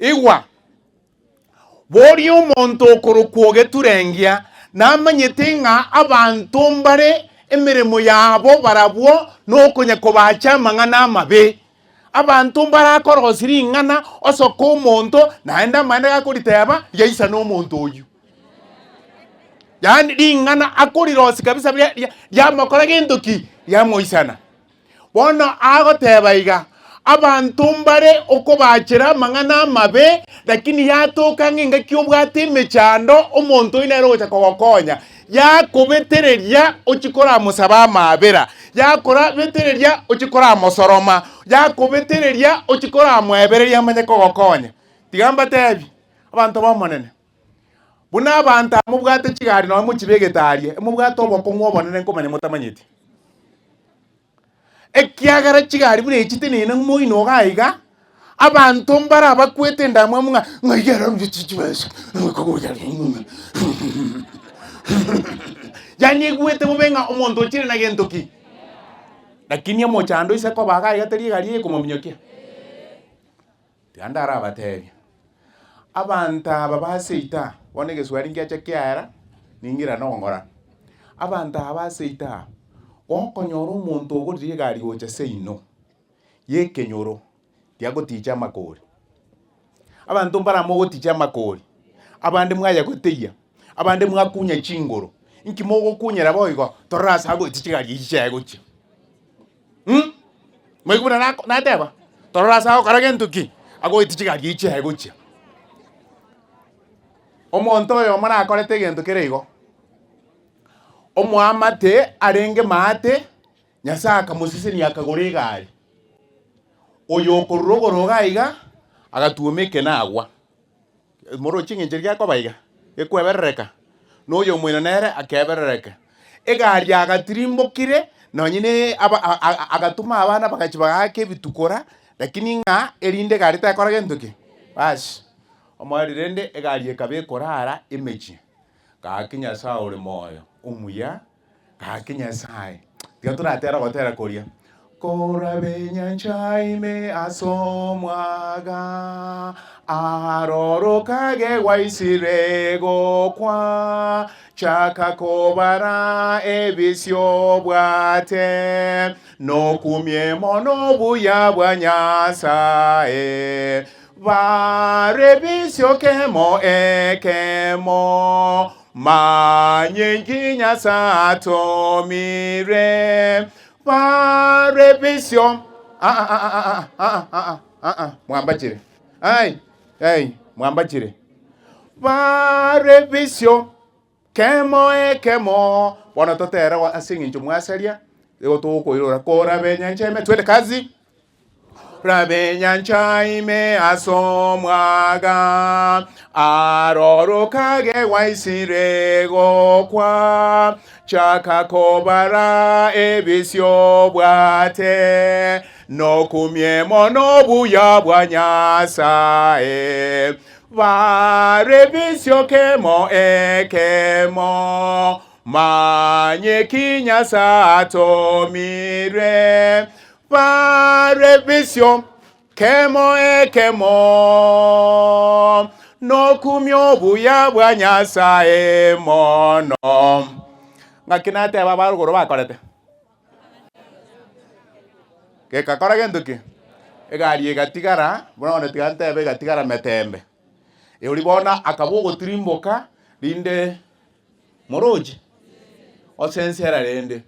Igwa, boria omonto okorokwa ogeturengia, namanyete ng'a abanto mbare emeremo yabo barabwo nokonya kobacha amang'ana amabe. Abanto mbarakorosie ring'ana osoke omonto, naende amaene gakoriteba, riaisana omonto oyio. Yaani ring'ana akorirosia kabisa ria ria riamokora gento ki? Riamoisana. Bono agoteba iga, Abanto mbare okobachera amang'ana amabe, lakini yatoka ng'a engaki obwate emechando, omonto oyio nere ogocha kogokonya. Yakobetereria ochie koramosaba amaabera, yakorabetereria ochie koramosoroma, yakobetereria ochie koramoebereria amanye kogokonya. Tiga mbatebie, abanto b'Omonene, buna abanto aba mobwate chigari nonye mochibegete aria, mobwate obokong'u obonene nkomanya motamanyeti. Ekiagera chigari buna echi tinene moino iga aiga, abanto mbare abakwete endamwamu ng'a ng'ai ere chibesa yaani egwete bobe ng'a omonto ochire na gento ki? Lakini omochando ise koba iga aiga teri egari eye ekomominyokia. Tiga ndarabateebie, abanto aba ba seito aa, bono egeswari ngiacha kiaera, ning'irane ogokora. Abanto aba ba seito aa, gokonyora omonto ogorire egari gocha seino, ya ekenyoro, tiagoticha amakori. Abanto mbare amo ogoticha amakori, abande mwayagoteyia, abande mwakunya chingoro, inki mogokunyera boigo, torore ase agoetia chigari echi chiaye gochia. Moigwe buna nako nateba, torore ase agokora gento ki? Agoetia chigari echi chiaye gochia. Omonto oyomo nakorete egento kere igo, omoamate arenge maate, Nyasaye akamosesenia akagora egari. Oyo okorwa rogoro iga iga, agatuoma ekenagwa. Moroche eng'encho eria gekoba iga, gekweberereka, na oyomoino nere akeberereka. Egari agatirimbokire nonye ne aba a- a- agatoma abana bagachia bagaaka ebitukora, lakini ng'a erinde egari tekora gento ki? Baas, omoerio rende egari ekaba ekorara emechie. Gaki Nyasaye ore moyo, omuya. Gaki Nyasae, tiga toratere ogotera koria, Korabe enyancha ime as'omwaga, Aroro kage gwaisire gokwa, Chaka kobara ebisio obwate, Nokumie mono obuya bwa Nyasae. Bare ebisio kemo ekemo, Manye inki Nyasae atomire bare bisio. Ah, ah, ah, ah, ah, ah, ah, ah, mwambachire. Ai, ai, mwambachire. Bare bisio kemo ekemo. Bono totere ase eng'encho mwasaria, igo tokoirora korabe enyancha ime twende kazi. Rabe enyancha ime as'omwaga, aroro kage gwaisire gokwa, chaka kobara ebisio obwate, nokumie mono obuya bwa Nyasae. Bare ebisio kemo ekemo, manye ki Nyasae atomire, Bare bisio kemo ekemo, nokumia obuya bwa Nyasae mono. Ng'aki nateba abarogoro bakorete? Gekakora gento ki? Egari egatigara, buna bono tiga ntebe egatigara metembe. Erio bono akaba ogotirimboka rinde moroche, osensera rende,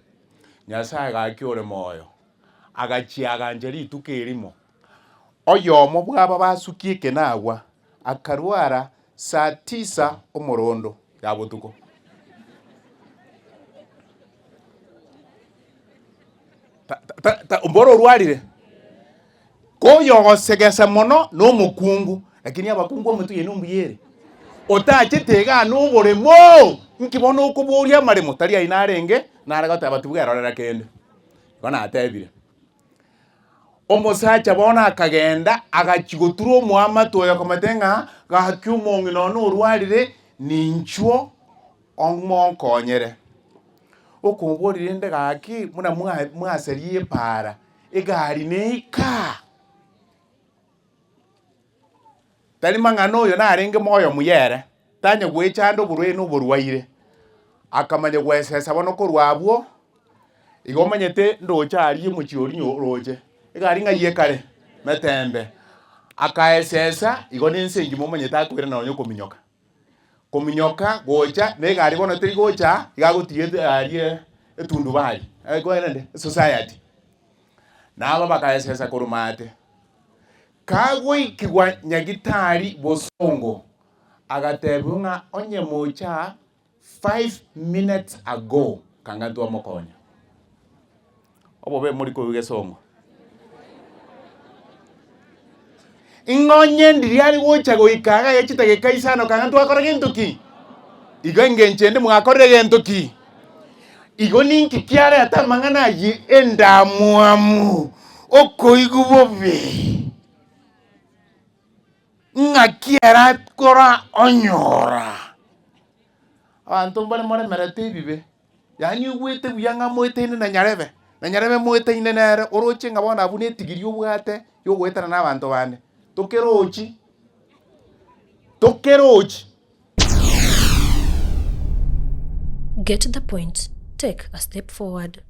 Nyasae gaki ore moyo. Agachia agancha rituko erimo, oyomo bw'aba basukia ekenagwa akarwara saa tisa omorondo ya botuko. Ta- ta- ta- Mboro orwarire, koyogosegesa mono nomokungu, lakini abakungu ometwe yaino mbuya ere. Otachete igaa noboremo, inki bono okoboria amaremo? Tari aye narenge, nare goteba tibwerorera kende. Igo natebire. Omosacha bono akagenda agachia gotura omoamate oyo akamotebia ng'a gaki omong'ina one orwarire ninchuo omonkonyere. Okomoboria rende gaki buna mwa mwasaria epaara, egari neika? Tari mang'ana oyo narenge moyo muya ere, tanya gwechanda oborwaire na oborwaire, akamanya goesesa bono korwa abwo, igo omanyete ndoche aria omochie oria oroche, egari ng'ai ekare? Metembe. Akaesesa igo na ense engima omanyete akoirana nonya okominyoka. Kominyoka gocha na egari bono teri gocha iga agotiga egari etundubari, ekwerende esociety. Nabo bakaesesa korwa maate. Kagoikigwa nyagitari bosongo, agatebiwa ng'a onye mocha 5 minutes ago kanga ntwamokonya. Obobe mori koigwa gesongo. Ng'a onye ndiria are gocha goika iga chidageka isano kanga ntwakora gento ki? Igo engencho ende mwakorire gento ki? Igo ninki kiareta amang'ana ayio endamwamu, okoigwa bobe, ng'aki ere akora onyora? Abanto mbare moremerete ebibe, yaani oigwete buya ng'a moetaine na nyarebe, na nyarebe moetaine nere, oroche ng'a bono abwo na etigiri obwate ya ogoetana na abanto bande, tokerochi, tokerochi. Get the point, take a step forward.